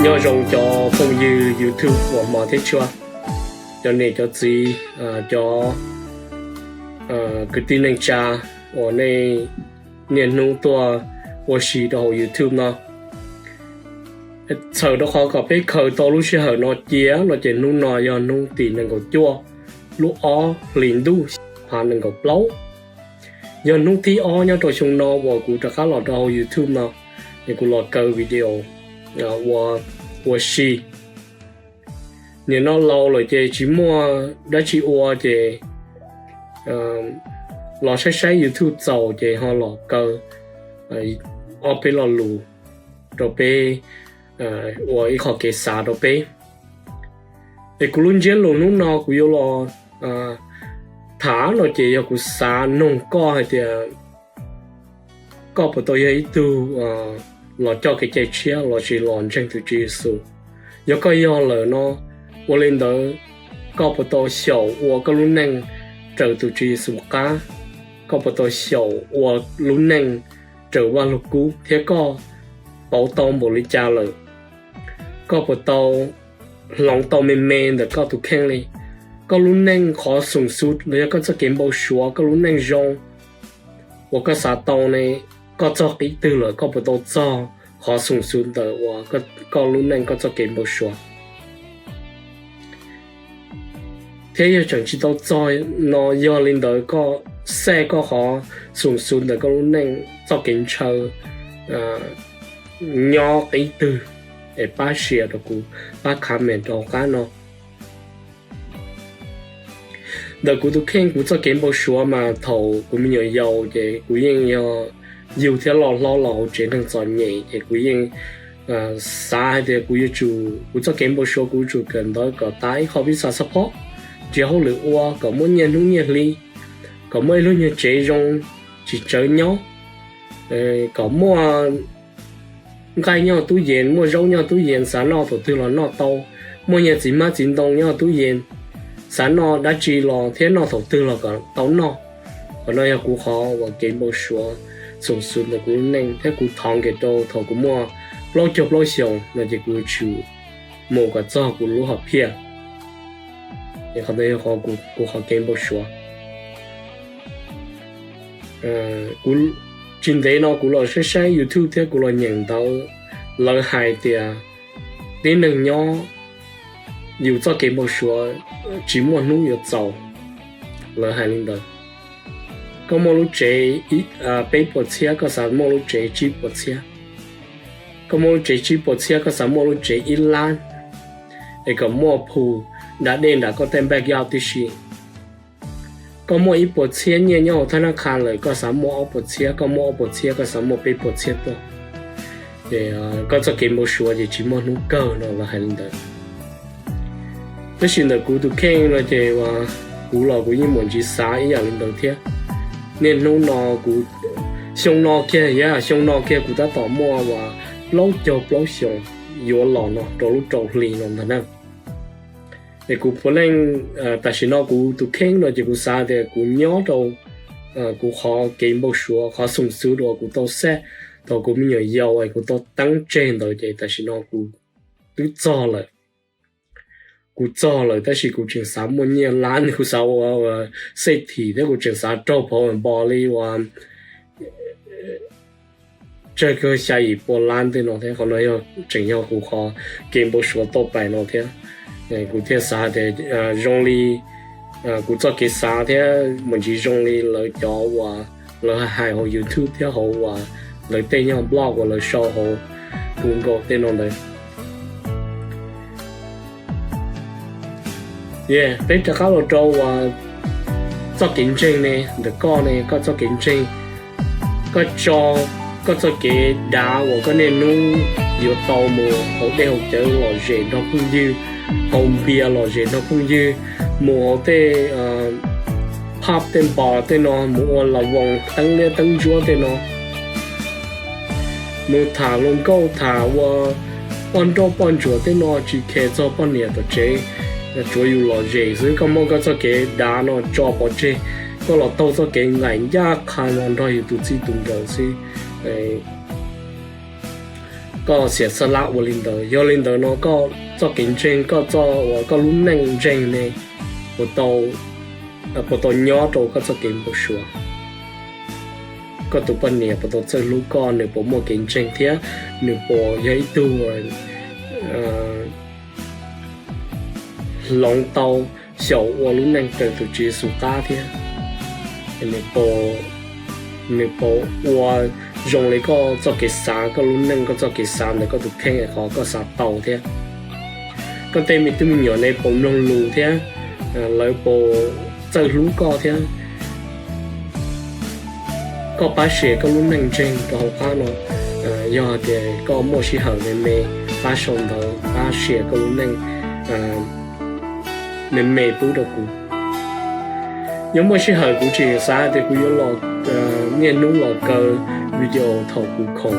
Nyob zoo cov phooj ywg YouTube uas hmov thiab tshua, cov niam cov txiv, cov kwv tij neej tsa uas nej niaj hnub tuaj ua si rau hauv YouTube no. Txhawm rau qhov kom peb khaws tau lub sij hawm no cia no ces hnub no yog hnub tim nees nkaum cuaj lub ob hlis ntuj, xyoo ob phav nees nkaum plaub. Yog hnub thib ob nyob rau xyoo no uas kuv rov qab los rau hauv YouTube no, es kuv los kaw video ua, ua si. Nim no laus lawm ces tsis muaj dab tsi ua ces los saib saib YouTube txaus ces ho los kaw ob peb lo lus rau peb ua ib qho kev xav rau peb. Es kuv lub ntsiab lus hnub no kuv yuav los tham no ces yog kuv xav noog koj hais tias koj puas tau yog ib tug los coj kev cai tshiab lossis los ntseeg tus Tswv Yexus. Yog koj yog lawm no, ua li ntawd koj puas tau xyaum ua koj lub neej raws tus Tswv Yexus qab? Koj puas tau xyaum ua lub neej raws Vaj Lug Kub thiab koj pauv tau npaum li cas lawm? Koj puas tau hloov tau me me ntawm koj tus kheej li? Koj lub neej qhov xoom xu los yog koj txoj kev npau suav koj lub neej zoo uas koj xav tau ne, koj txog qib twg lawm? Koj puas tau txog qhov xoom xu ntawm uas koj lub neej koj txoj kev npau suav? Thiab yog tseem tsis tau txog no, yog li ntawd koj xaj koj qhov xoom xu ntawm koj lub neej txoj kev ntshaw nyob qib twg? Es pab share rau kuv, pab comment rau hauv qab no. Ntawm kuv tus kheej kuv txoj kev npau suav mas thaum kuv me nyuam yaus ces kuv yeej yog yug thiab loj hlob los hauv tsev neeg txom nyem ces kuv yeej xav hais tias kuv yuav tsum, kuv txoj kev npau suav kuv yuav tsum kawm ntawv kom tau ib qho visa support, nrhiav hauj lwm ua kom muaj nyiaj hnub nyiaj hli, kom muaj ib lub nyuag tsev zoo tsis tsawv nyob, kom muaj nqaij nyob tub yees, muaj zaub nyob tub yees, xav noj thaum twg los noj tau, muaj nyuag txiv hmab txiv ntoo nyob tub yees, xav noj dab tsi los thiab noj thaum twg los kom tau noj. Qhov no yog kuv qhov uas kev npau suav xoom xu ntawm kuv lub neej thiab kuv thov nkaus rau thaum kuv muaj plaub caug plaub xyoos no ces kuv yuav tsum mus kom txog kuv lub hom phiaj. Qhov ntawd yog kuv qhov kev npau suav. Kuv tsis ntev no kuv los saib saib YouTube thiab kuv los nyeem ntawv, lawv hais tias tib neeg nyob yus txoj kev npau suav tsis muaj hnub yuav txaus. Lawv hais li ntawd. Koj muaj lub tsev peb puas txhiab, koj xav muaj lub tsev tsib puas txhiab. Koj muaj lub tsev tsib puas txhiab, koj xav muaj lub tsev ib lab, es kom muaj phu nram dej nram koj tej npaj yaj tib si. Koj muaj ib puas txhiab nyiaj nyob hauv thab nab qha lawm, koj xav muaj ob puas txhiab, koj muaj ob puas txhiab, koj xav muaj peb puas txhiab tuaj. Koj txoj kev npau suav ces tsis muaj hnub kawg no, lawv hais li ntawd. Tab sis ntawm kuv tus kheej no ces kuv los kuv yeej muaj ntsis xav ib yam li ntawd thiab. Niaj hnub no kuv, xyoo no kiag, xyoo no kiag kuv tab tom muaj uas plaub caug plaub xyoos yuav los no rau lub rau hli no ntag na. Es kuv puav leej, tam sim no kuv tus kheej no ces kuv xav tias kuv nyob rau kuv qhov kev npau suav, qhov xoom xwv uas kuv tau xaj thaum kuv me nyuam yaus es kuv tau teeb tseg ntawd ces tam sim no kuv twb txog lawm. Kuv txog lawm tab sis kuv tseem xav muaj nyiaj lab, kuv xav ua xej thim thiab kuv tseem xav raug phov npo li uas tsawg kawg xya yim pua lab tej no thiab. Qhov no tseem yog kuv qhov kev npau suav tauj pais no thiab. Kuv thiaj xav tias zoo li kuv txoj kev xav thiab mus ntsis zoo li lawv cov uas lawv hais hauv YouTube thiab hauv uas lawv tej nyuag blog uas lawv sau hauv Google tej no ntawd. Peb rov qab los rau uas txoj kev ntseeg ne, ntawm koj ne, koj txoj kev ntseeg, koj tso koj txoj kev dav uas koj niaj hnub yuav tau mus hauv dej hauv cawv lom zem nrog phooj ywg, haus npias lom zem nrog phooj ywg, mus hauv tej pub tej npos tej no, mus ua las voos teeb liab teeb ntsuab tej no, mus tham hluas nkauj tham ua poj nrauj poj ntsuam tej no tsis khes txog poj niam tom tsev, tsuav yus lom zem xwb. Koj muaj koj txoj kev dav no tso pov tseg, koj los taug txoj kev nqaim ncaj qha no nrog yus tus txij tus nkawm xwb. Koj xiam xab lab ua li ntawd, yog li ntawd no koj txoj kev ntseeg, koj txoj uas koj lub neej ntseeg ne, puas tau, puas tau nyob rau koj txoj kev npau suav? Koj tus poj niam puas tau txawj hlub koj, nws puas muaj kev ntseeg thiab nws puas yog ib tug hloov tau xyaum ua lub neej raws tus Tswv Yexus qab thiab? Nws puas ua zoo li koj txoj kev xav, koj lub neej koj txoj kev xav ntawm koj tus kheej qhov koj xav tau thiab? Koj tej me tub me nyuam ne puas mloog lus thiab lawv puas txawj hlub koj thiab? Koj pab share koj lub neej ntseeg rau hauv qab no. Yog hais tias koj muaj sij hawm me me, pab sau ntawv, pab share koj lub neej me me pub rau kuv. Yog muaj sij hawm kuv tsis xav hais tias kuv yuav los niaj hnub los kaw video thaum kuv khoom.